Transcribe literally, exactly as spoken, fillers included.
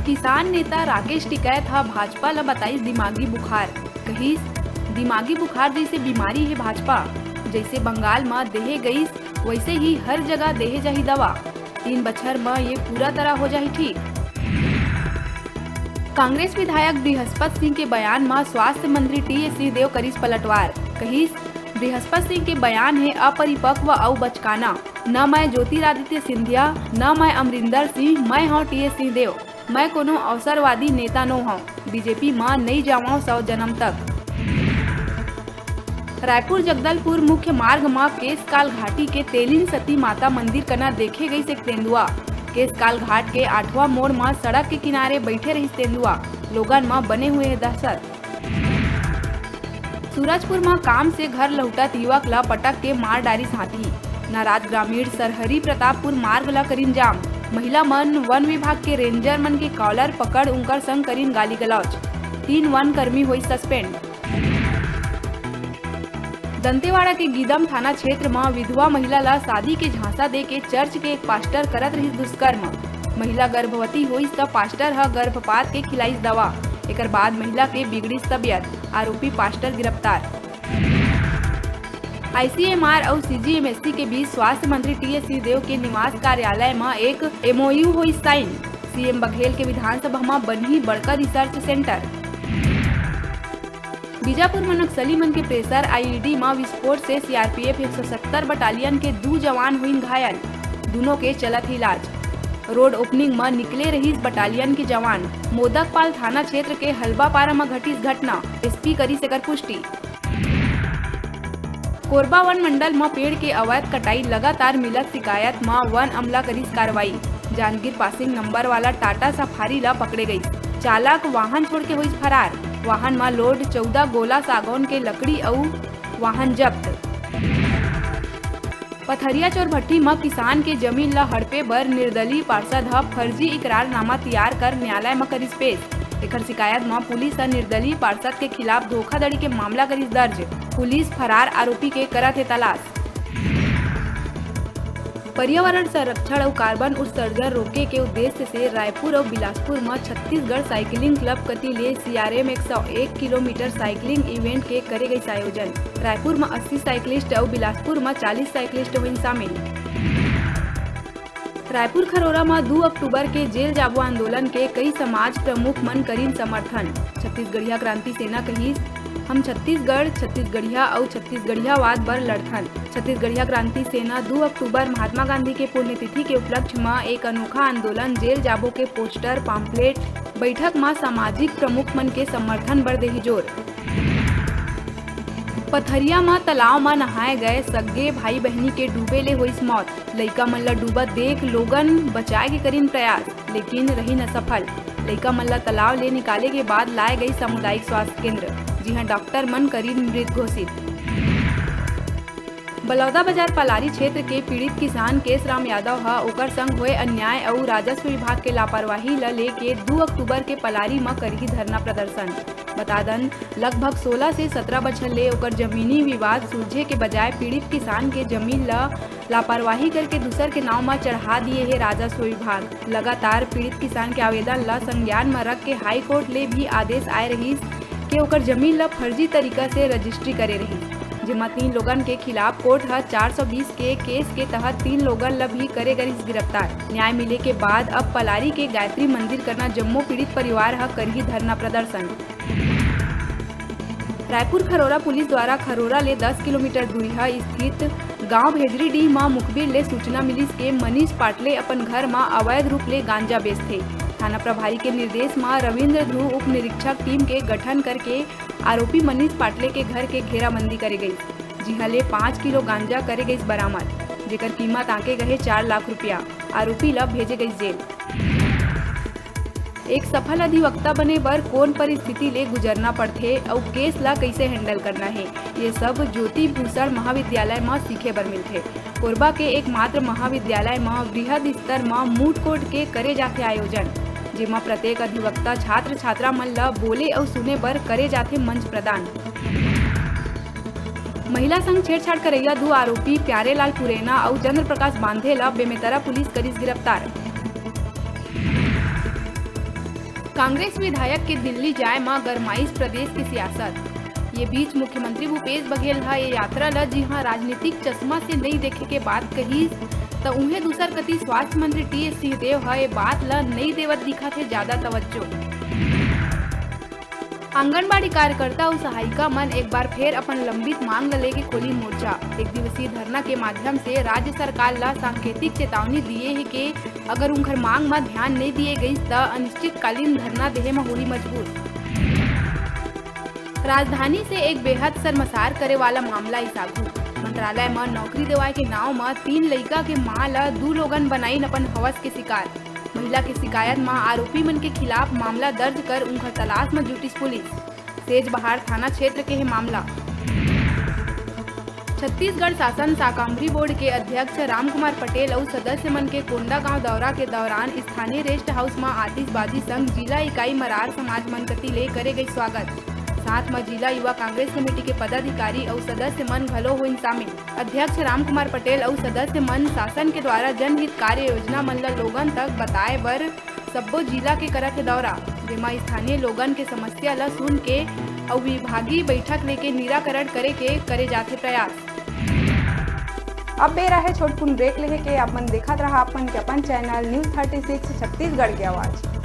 किसान नेता राकेश टिकैत ह भाजपा ल बताइस दिमागी बुखार, कहिस, "दिमागी बुखार जइसे बीमारी हे भाजपा, जइसे बंगाल म देहे गइस, वइसे ही हर जगह देहे जाही दवा। तीन बछर म ये पूरा तरह हो जाही ठीक।" कांग्रेस विधायक बृहस्पत सिंह के बयान म स्वास्थ्य मंत्री टीएस सिंहदेव करिस पलटवार, कहिस, "बृहस्पत सिंह के बयान हे अपरिपक्व अउ बचकाना। न मैं ज्योतिरादित्य सिंधिया, न मैं अमरिंदर सिंह, मैं हौं टीएस सिंहदेव। मैं कोनो अवसरवादी नेता नो हौं। बीजेपी म नइ जावंव सौ जनम तक।" रायपुर जगदलपुर मुख्य मार्ग म केसकाल घाटी के तेलिन सती माता मंदिर कना देखे गइस एक तेंदुआ। केसकाल घाट के आठवां मोड़ म सड़क के किनारे बइठे रहिस तेंदुआ। लोगन म बने हुए हे दहशत। सूरजपुर म काम से घर लहुटत युवक ल पटक के मार डारिस हाथी। नाराज ग्रामीण सरहरी प्रतापपुर मार्ग ल करिन जाम। महिला मन वन विभाग के रेंजर मन के कॉलर पकड़ उंकर संग करिन गाली गलौज। तीन वन कर्मी होइस सस्पेंड। दंतेवाड़ा के गीदम थाना क्षेत्र म विधवा महिला ल शादी के झांसा दे के चर्च के एक पास्टर करत रहिस दुष्कर्म। महिला गर्भवती होइस त पास्टर ह गर्भपात के खिलाइस दवा। एकर बाद महिला के बिगड़िस तबियत। आरोपी पास्टर गिरफ्तार। आईसीएमआर अउ सीजीएमएससी के बीच स्वास्थ्य मंत्री टीएस सिंहदेव के निवास कार्यालय म एक एमओयू होइस साइन। सीएम बघेल के विधानसभा म बनही बड़का रिसर्च सेंटर। बीजापुर म नक्सली मन के प्रेशर आईईडी म विस्फोट से सीआरपीएफ एक सौ सत्तर बटालियन के दू जवान होइन घायल, दूनों के चलत हे इलाज। रोड ओपनिंग म निकले रहिस बटालियन के जवान। मोदकपाल थाना क्षेत्र के हलबापारा म घटिस घटना, एसपी करिस एकर पुष्टि। कोरबा वन मंडल म पेड़ के अवैध कटाई लगातार मिलत शिकायत म वन अमला करिस कार्रवाई। जांजगीर पासिंग नंबर वाला टाटा सफारी ला पकड़े गइस। चालक वाहन छोड़ के होइस फरार। वाहन म लोड चौदह गोला सागौन के लकड़ी अउ वाहन जब्त। पथरिया चोरभट्टी म किसान के जमीन ल हड़पे बर निर्दलीय पार्षद ह फर्जी इकरारनामा तियार कर न्यायालय म करिस पेश। एखर शिकायत म पुलिस ह निर्दलीय पार्षद के खिलाफ धोखाधड़ी के मामला करिस दर्ज। पुलिस फरार आरोपी के करत हे तलाश। पर्यावरण संरक्षण अउ कार्बन उत्सर्जन रोके के उद्देश्य से रायपुर अउ बिलासपुर म छत्तीसगढ़ साइकिलिंग क्लब कति ले सीआरएम एक सौ एक किलोमीटर साइकिलिंग इवेंट के करे गइस आयोजन। रायपुर म अस्सी साइकिलिस्ट अउ बिलासपुर म चालीस साइकिलिस्ट होइन शामिल। रायपुर खरोरा म दू अक्टूबर के जेल जाबो आंदोलन के कई समाज प्रमुख मन करिन समर्थन। छत्तीसगढ़िया क्रांति सेना कहिस, "हम छत्तीसगढ़, छत्तीसगढ़िया अउ छत्तीसगढ़ियावाद बर लड़थन।" छत्तीसगढ़िया क्रांति सेना दू अक्टूबर महात्मा गांधी के पुण्यतिथि के उपलक्ष्य म एक अनोखा आंदोलन जेल जाबो के पोस्टर, पाम्पलेट, बैठक म सामाजिक प्रमुख मन के समर्थन बर देही जोर। पथरिया म तालाब म नहाए गए सग्गे भाई बहिनी के डूबे ले होइस मौत। लइका मन ल डूबत देख लोगन बचाए के करिन प्रयास, लेकिन रहिन असफल। लइका मन ल तालाब ले निकाले के बाद लाए गई सामुदायिक स्वास्थ्य केंद्र, जिहां डॉक्टर मन करिन मृत घोषित। बलौदाबाजार पलारी क्षेत्र के पीड़ित किसान केशराम यादव ह ओकर संग होए अन्याय अउ राजस्व विभाग के लापरवाही ल लेके दू अक्टूबर के पलारी म करही धरना प्रदर्शन। बता दन, लगभग सोलह से सत्रह बछर ले ओकर जमीनी विवाद सुलझे के बजाय पीड़ित किसान के जमीन ल लापरवाही करके दूसर के नांव म चढ़ा दिए हे राजस्व विभाग। लगातार पीड़ित किसान के आवेदन ल संज्ञान म रख के हाई कोर्ट ले भी आदेश आए रहिस के ओकर जमीन ल फर्जी तरीका से रजिस्ट्री करे रहिस, जेमा तीन लोगन के खिलाफ कोर्ट ह चार सौ बीस के केस के तहत तीन लोगन ल भी करे गरिस गिरफ्तार। न्याय मिले के बाद अब पलारी के गायत्री मंदिर कना जम्मो पीड़ित परिवार ह करही धरना प्रदर्शन। रायपुर खरोरा पुलिस द्वारा खरोरा ले दस किलोमीटर दूरिहा स्थित गांव भेजरीडीह म मुखबिर ले सूचना मिलिस के मनीष पाटले अपन घर म अवैध रूप ले गांजा बेचथे। थाना प्रभारी के निर्देश म रविंद्र ध्रुव उप निरीक्षक टीम के गठन करके आरोपी मनीष पाटले के घर के घेराबंदी करे गइस, जिहां ले पाँच किलो गांजा करे गइस बरामद, जेकर कीमत आंके गहे चार लाख रुपया। आरोपी ल भेजे गइस जेल। एक सफल अधिवक्ता बने बर कोन परिस्थिति ले गुजरना पड़थे अउ केस ला कइसे हैंडल करना हे, ये सब ज्योति भूषण महाविद्यालय म सीखे बर मिलथे। कोरबा के एकमात्र महाविद्यालय म वृहद स्तर म मूट कोर्ट के करे जाथे आयोजन, जेमा प्रत्येक अधिवक्ता छात्र छात्रा मन ल बोले अउ सुने बर करे जाथे मंच प्रदान। महिला संग छेड़छाड़ करैया दू आरोपी प्यारेलाल पुरैना अउ चंद्र प्रकाश बांधे ल बेमेतरा पुलिस करिस गिरफ्तार। कांग्रेस विधायक के दिल्ली जाय म गरमाइस प्रदेश के सियासत। ये बीच मुख्यमंत्री भूपेश बघेल ह ये यात्रा ल जिहां राजनीतिक चश्मा से नइ देखे के बात कहिस, त उहें दूसर कति स्वास्थ्य मंत्री टीएस सिंहदेव ह ये बात ल नइ देवत दिखत हे ज्यादा तवज्जो। आंगनबाड़ी कार्यकर्ता अउ सहायिका मन एक बार फेर अपन लंबित मांग ल लेके खोली मोर्चा। एक दिवसीय धरना के माध्यम से राज्य सरकार ल सांकेतिक चेतावनी दिए हे के अगर उंखर मांग म ध्यान नइ दिए गइस, त अनिश्चितकालीन धरना देहे म होही मजबूर। राजधानी से एक बेहद शर्मसार करे वाला मामला आइस आघू। मंत्रालय म नौकरी देवाय के नांव म तीन लइका के मां ल दू लोगन बनाइन अपन हवस के शिकार। महिला के शिकायत म आरोपी मन के खिलाफ मामला दर्ज कर उंखर तलाश म जुटिस पुलिस। सेजबहार थाना क्षेत्र के हे मामला। छत्तीसगढ़ शासन साकाम्बरी बोर्ड के अध्यक्ष रामकुमार पटेल अउ सदस्य मन के कोंडागांव दौरा के दौरान स्थानीय रेस्ट हाउस म आतिशबाजी संग जिला इकाई मरार समाज मन कति ले करे गई स्वागत। साथ म जिला युवा कांग्रेस कमेटी के पदाधिकारी अउ सदस्य मन घलो होइन शामिल। अध्यक्ष रामकुमार पटेल अउ सदस्य मन शासन के द्वारा जनहित कार्य योजना मन ल लोगन तक बताए बर सब्बो जिला के करत हे दौरा, जेमा स्थानीय लोगन के समस्या ल सुन के अउ विभागीय बैठक लेके निराकरण करे के करे जाथे प्रयास। अब बेरा हे छोटकुन ब्रेक लेहे के। आप मन देखत रहा अपन के अपन channel news thirty six Chhattisgarh के आवाज।